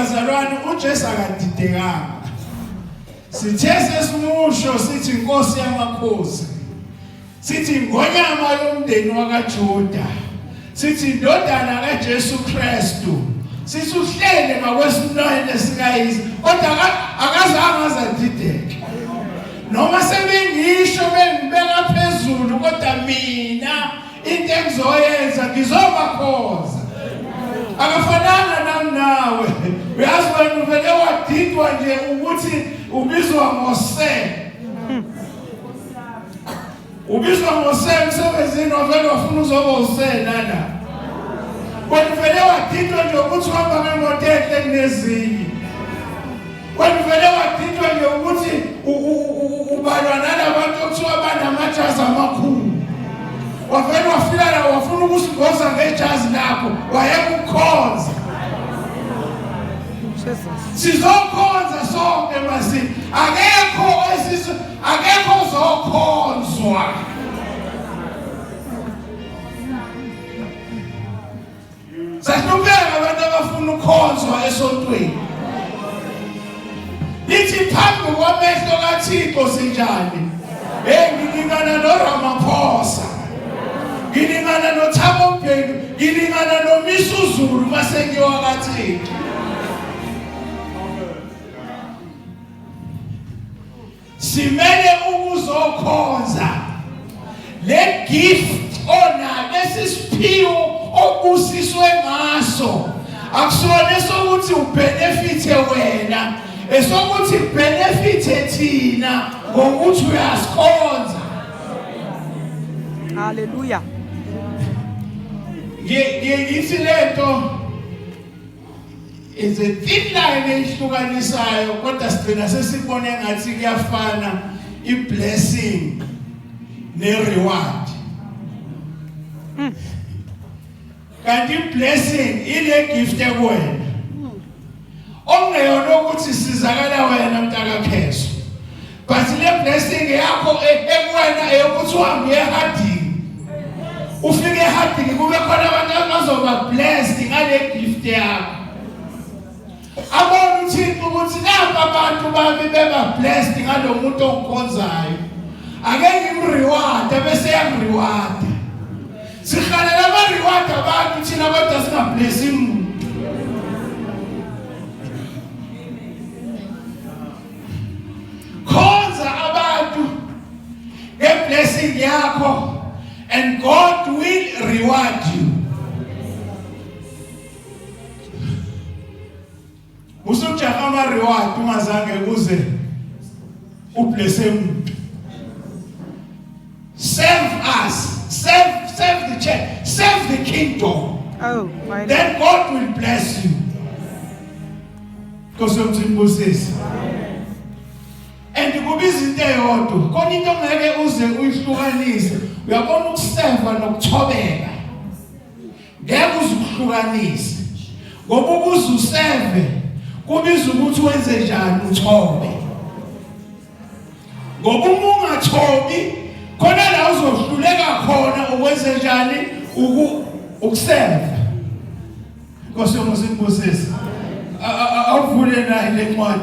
Bazalwane, uJesu akadidekanga. Sithe sesimusho sithi inkosi yamakhosi. Sithi ingonyama yomndeni wakaJuda. Sithi indodana kaJesu Kristu. Sithi uhlele ngakwesinene sikayise kodwa akazange azadideke. Noma sebengisho bengibeka phezulu kodwa mina into engizoyenza ngizobakhonza. Akafananga nami nawe. Uyazi wena uvele wadidwa nje ukuthi ubizwa ngose. Ubizwa ngose emsebenzini wavele wafuna uzoba usena la. Wena uvele wadidwa nje ukuthi uhamba ngemoto enhle kunezinye. Wena uvele wadidwa nje ukuthi ubalwa nalabantu okuthiwa banamajazi amakhulu. Wavele wafika la wafuna ukusingoza ngejazi lakho wayeka ukukhonza. Sizokhonza sonke masi akekho esizo akekho ozokhonzwa. Sahlupheka abantu abafuna ukukhonzwa esontweni. Lithi phambi kwamehlo kaThixo sinjani? Hey ngilingana noRamaphosa. Ngilingana noThabo Mbeki, ngilingana noMisuzulu mase ngiwa kaThixo. Simele ukuzokhonza le gift ona lesi siphiwo obusiswe ngaso akusona esokuthi ubenefithe wena esokuthi benefithe thina ngokuthi uyasikhonza. Haleluya. Ngiye ngithi lento is a thin line eyihlukanisayo kodwa sigcina sesibone ngathi kuyafana i-blessing ne-reward. Kanti i-blessing ile gift ekuwena okungeyona ukuthi sizakala wena mntakakheso, but le blessing yakho ekuwena eyokuthi uhambe uye ehadini, ufike ehadini kube khona abantu abazoba blessed ngale gift yakho. Abona uThixo ukuthi napa abantu bami beba blessed ngalo muntu ongikhonzayo, ake ngimreward bese yangireward. Sihalela ama reward abantu thina kodwa singablessi muntu. Khonza abantu ngeblessing yakho and God will reward you. Usujaha ama reward ungazange uze ublesse umuntu. Serve us, serve the church, serve the kingdom. Oh, my Then God will bless you. Nkosi yomthini. And kubiza into eyodwa, khona into ongeke uze uyihlukanise. Uyabona ukuseva nokuthobeka. Ngeke uze ukuhlukanise. Ngoba ukuze useve kubiza ukuthi wenze njani uthobe. Ngoba uma ungathobi khona la uzohluleka khona ukwenze njani ukuseva. Nkosi yomusa ikubusise. Awuvule nayi le ncwadi.